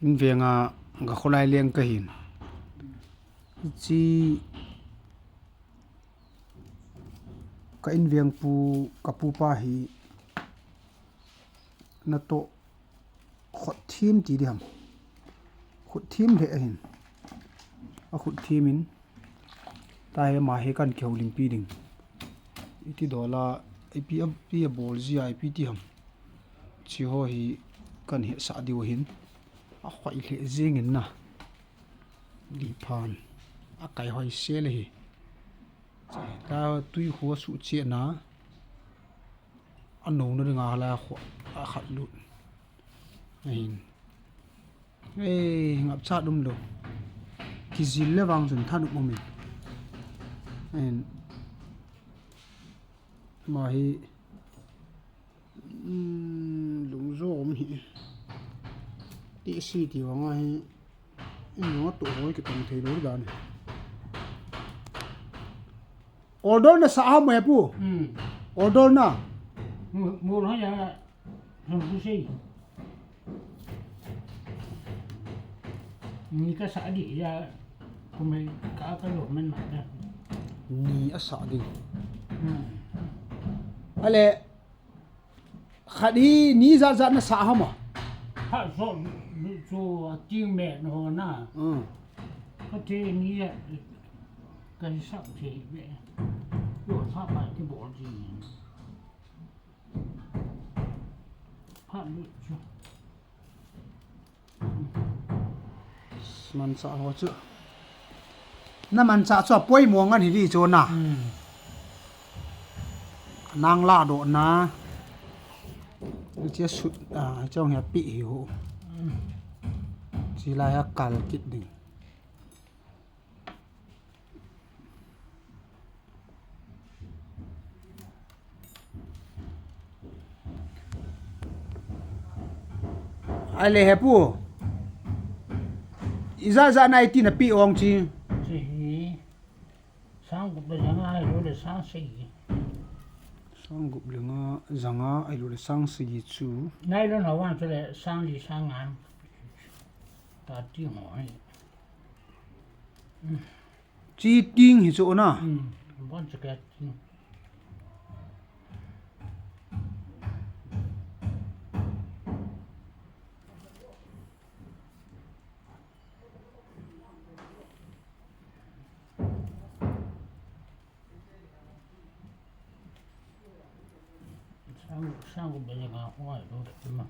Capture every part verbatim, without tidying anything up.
Invenga ka kholai leng ka hin. Hiche ka inveng pu, ka pupa hi natoh khut thim ti diham. Khut thim lheh ahin. A khut thim in. Tahi ama hi kan kihoulimpi ding. Iti dola, ipi a, ipi a bol jia, ipi ti ham. Hiche ho hi kan hetsah diu ahin. A khoi lheh jeng in na. Liphan. A kai hoi sel ahi. Tua tui khu a suh cheh na. A nou na dinga hala khu a khat lut. Ahin. Ei, ngap chat um lou. Kijil le vang chun thanop um in. Ahin. Ama hi, um, lungjo um hi. Ti si ti vang ahi. In lung a tu hoi kitong thei lou dan. Order na sa ham he pu? Hmm. Order na? Mu, mu lo ya. Ni ka sa di ya, kumai ka ka lo men ma da. Ni a sa di. Hmm. Ale, khat hi ni jat jat na sa ham a? Ha, so, so, a ting me no na. Hmm. Ka te ni ya, ka sa te be. Yo sa pa ti bol ji. Phat lut chu. Manchah ho chu. Na manchah chu a poimo ngen hi di chu na. Hmm. Nang la doh na. Hiche sut, a, hiche hung hi a pi hi ho. Hmm. Hiche lai a kal kit ding. Ale he pu. Ijat jat na iti na pi ong chi. Chi hi. Sang gup le janga ahilou le sang sagi. Sang gup le nga janga ahilou le sang sagi chu. Nylon ho vang chu le sang li sang nga. Ta ti ngo hi. Chi ting hi chu na. Hmm, bon chu ka ting. Sang, sang ko bele nga ko ai lo de ma.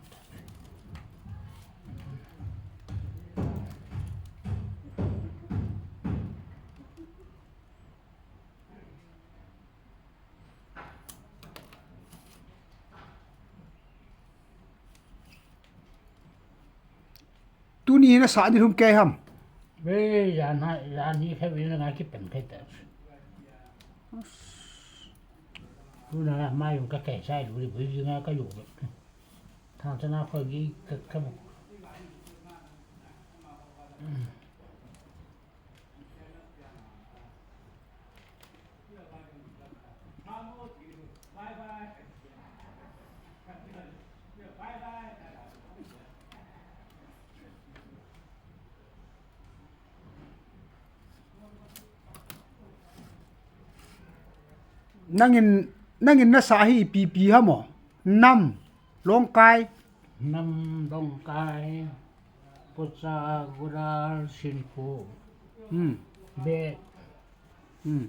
Tuni na sa ni lhum kei ham? Be, jan ha, jan hi khe win na ki pen khe ta. Tuna ma yung ka kei sai lu, lu nga ka yu. Thang chana ko gi ka, ka bu. Nangin, nangin na sa hi ipi ipi ham o? Nam, longkai. Nam, longkai. Pocha, gudal, sinpu. Hmm. Be. Hmm.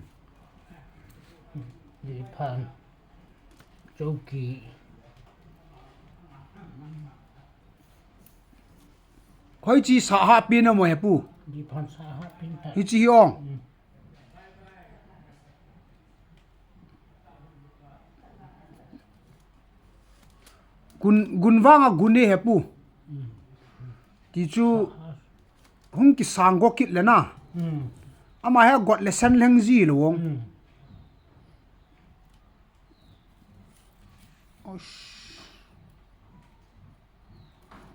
Liphan. Chouki. Hoichi sa ha pin na mo he pu. Liphan sa ha pin ta. Hichi hi ong. Hmm. Gun, gun vang a gun e he pu. Ti chu hung kisang go kit le na. Ama he got le sen leng ji lo ong. Osh.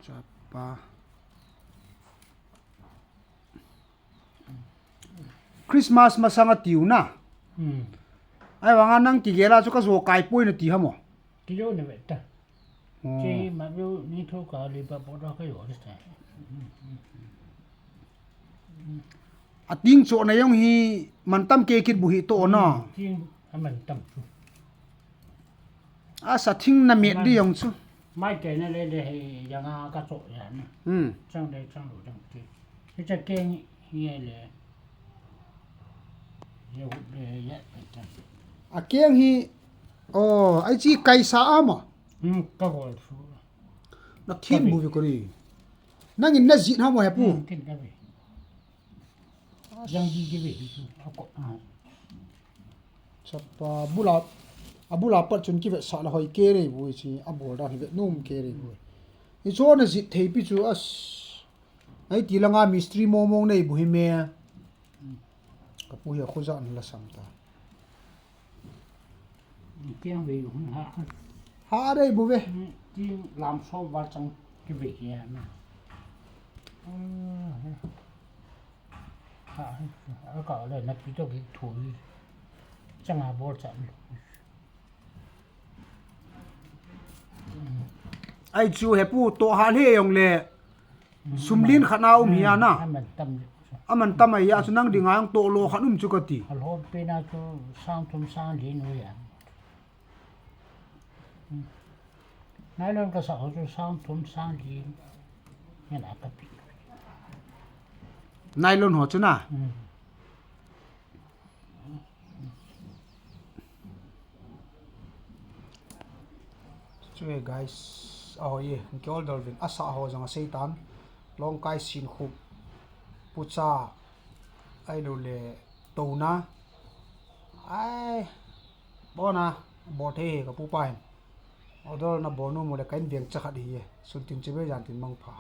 Chapa. Christmas masang a tiu na. Hmm. Ai, vang a nang kigel a chu ka jo kai poi na ti ham o? Ti jo na ve ta. Oh. Che ma jo ni tho ka li pa po da ka jo ta. Ating chohna jong hi mantam kei kit bu hi toh na. Hmm, ting amantam chu. Asa thing na met di jong chu. Mai kei na le le hi janga ka choh ya na. Hmm. Chang le chang lo chang ti. Hicha keng hi le. Ye hu le ye pe chang. Akeng hi, oh, ai chi kaisa ama. Hmm, ka gol chu. Na thin bu vi ko ni. Nangin na jit ha mo he pu. Hmm, kin ka vi. Jang di di ve hi chu, a ko, a. Chapa bula, abula pat chun kivetsah la hoi kei rei bu chi, abol dan hi vet nom kei rei bu. Hichu na jit thei pi chu as. Ai ti langa mistri mong mong nei bu hi me. Ka pu hi a khoja an la sam ta. Kiang ve hun ha. Ha dei bu ve. Ti lam so va chang ki ve hi na. Ha, a ka le na pi to ki thu. Chang a bol chang. Ai chu he pu to ha le jong le. Sum lin khat na um hi a na. Aman tam. Aman tam a hi a chu nang dinga jong toh lo khat um chu ka ti. A lhon pe na chu sang thum sang lin u ya. Nylon ka sa ho chu sang thum sang lin. Ngen a ka pi. Nylon ho chu na. Hmm. Chu e guys, a hoi e, ki order vin, asa ho jong a sei tan, Lawngkai sin khup, pucha, ai lo le, tona, ai, bona, bol thei ka pu pa hin, order na bol nom u le ka in veng cha khat hi e, sun tin che be jan tin mang pha.